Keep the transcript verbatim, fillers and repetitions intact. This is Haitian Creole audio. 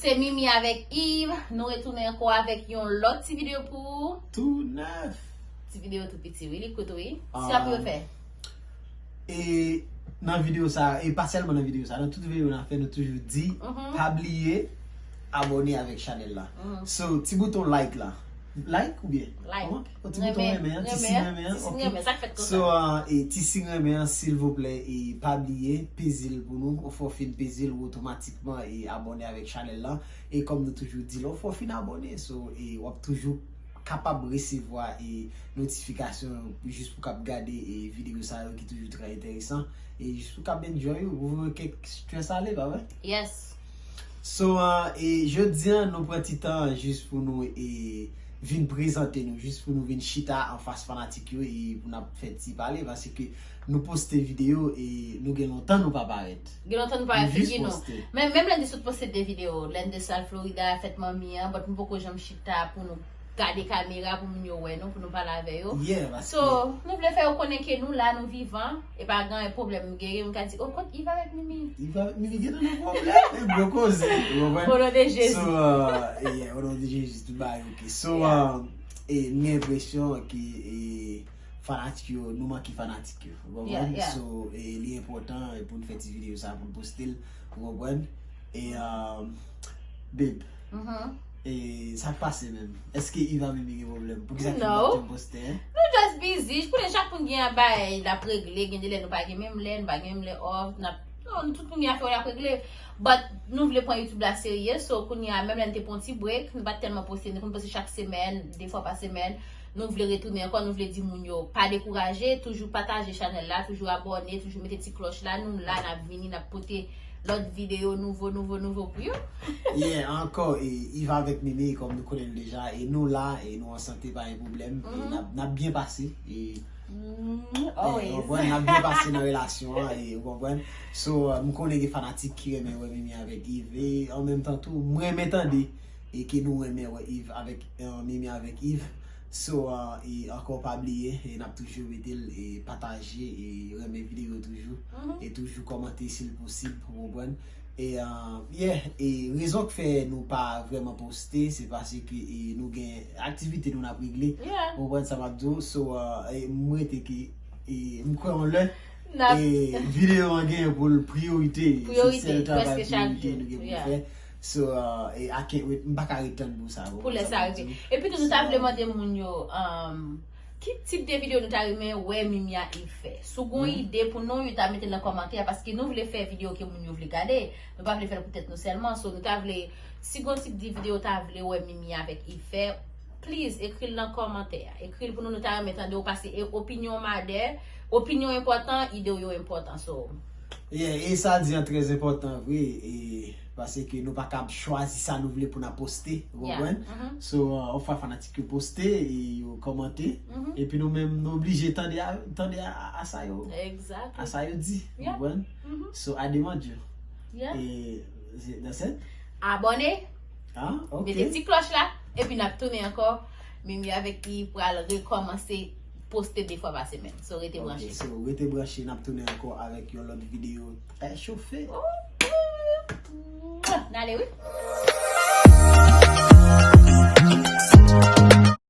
Se Mimi avèk Yves. Nou retounen ankò avèk yon lòt ti videyo pou ou. Tou nèf. Ti videyo tou piti, wi, li kout, wi. Ti sa pou yo fè. E nan videyo sa, e pa sèlman nan videyo sa, nan tout videyo n ap fè, nou toujou di, pa bliye abòne avèk chanèl la. So, ti bouton like la. Like oubyen? Like. Kòman? Yon ti bouton renmen an, ti siy renmen an, ok. Ti siy renmen, sa k fèt konsa. So, e, ti siy renmen an, silvouplè, e pa bliye, peze l pou nou. Yon fwa w fin peze l, ou otomatikman, e, abòne avèk chanèl la. E kòm nou toujou di, yon fwa w fin abòne, so, e, w ap toujou kapab resevwa, e, notifikasyon jis pou w kab gade, e, videyo sa yo ki toujou trè enteresan, e jis pou w kab enjoy ou, pou voye kèk stress ale, pa vre? Yes. So, e, jodi a, nou pran ti tan jis pou nou, e, vin prezante nou, jis pou nou vin chita anfas fanatik yo, e pou n ap fè ti pale, paske nou poste videyo, e nou gen lontan nou pa parèt. Gen lontan nou pa wè figi nou. Men, menm lè n te sot poste de videyo, lè n te sal Florida, fèt manmi an, but nou poko janm chita pou nou gade kamera, pou moun yo wè nou, pou nou pale avè yo. So, nou vle fè yo konnen ke nou la, nou vivan, e pa gen pwoblèm nou genyen, moun ka di, "Oh, kot Yves avèk Mimi?" Yves avèk Mimi gen nan pwoblèm, e gwo koze, ou konprann? O non de Jezi. So, e, o non de Jezi, tout bagay ok. So, e, m gen enpresyon ke, e, fanatik yo, nou manke fanatik yo. Ou konprann? So, e, li enpòtan, e, pou n fè ti videyo sa, pou n poste l. Ou konprann? E, babe, e, sa k pase menm? Èske Yves ak Mimi gen pwoblèm? Poukisa ke nou pa janm poste, en? Nou just busy. Konnen chak moun gen bagay l ap regle. Gen de lè nou pa gen menm lè, nou pa gen menm lè off. N ap, non, tout moun gen afè yo l ap regle. But nou vle pran YouTube la serye. So, kounye a, menm lè n te pran yon ti break, nou pa t tèlman poste. Nou konn poste chak semèn, de fwa pa semèn. Nou vle retounen ankò, nou vle di moun yo pa dekouraje, toujou pataje chanèl la, toujou abòne, toujou mete ti klòch la. Nou la, n ap vini, n ap pote lòt videyo nouvo, nouvo, nouvo pou yo. Yeah, ankò, e, Yves avèk Mimi, kòm nou konnen l deja, e nou la, e nou an sante, pa gen pwoblèm, e n ap, n ap byen pase, e, e, ou konprann, n ap byen pase nan relasyon an, e ou konprann. So, e, m konnen gen fanatik ki renmen wè Mimi avèk Yves, e an menm tan tou, m renmen tande e ke nou renmen wè Yves avèk, e, Mimi avèk Yves. So, e, e ankò pa bliye, e n ap toujou mete l, e pataje, e renmen videyo toujou, e toujou kòmante si l posib, ou konprann. E, e, yeah, e rezon k fè nou pa vrèman poste, se paske, e, nou gen aktivite nou n ap regle, ou konprann sa m ap di w. So, e, m rete ke, e, m kwè yon lè, e videyo an gen pou l priyorite. Se sèl travay priyorite nou gen pou n fè. So, e, I can't wait. M pa ka ret tann pou sa. Pou lè sa rive. Epi tou, nou ta vle mande moun yo, um, ki tip de videyo nou ta renmen wè Mimi ak Yves fè. Si w gen yon ide pou nou, yo ta mete l nan kòmantè a, paske nou vle fè videyo ke moun yo vle gade. Nou pa vle fè l pou tèt nou sèlman. So, nou ta vle, si gen yon tip de videyo w ta vle wè Mimi avèk Yves fè, please, ekri l nan kòmantè a. Ekri l pou nou, nou ta renmen tande w, paske e, opinyon w madè, opinyon w enpòtan, ide w yo enpòtan. So, yeah, e sa di an trè enpòtan vre, e paske nou pa kab chwazi sa nou vle pou n ap poste, ou konprann? So, yon fwa fanatik yo poste, e yo kòmante, epi nou menm, nou oblije tande a, tande a, a sa yo, a sa yo di, ou konprann? So, I demand you. E, that's it. Abòne. Ah, ok. Mete ti klòch la, epi n ap tounen ankò. Mimi avèk Yves pral rekòmanse poste de fwa pa semèn. So, rete branche. Ok, so, rete branche, n ap tounen ankò avèk yon lòt videyo trè chofe. N ale, wi.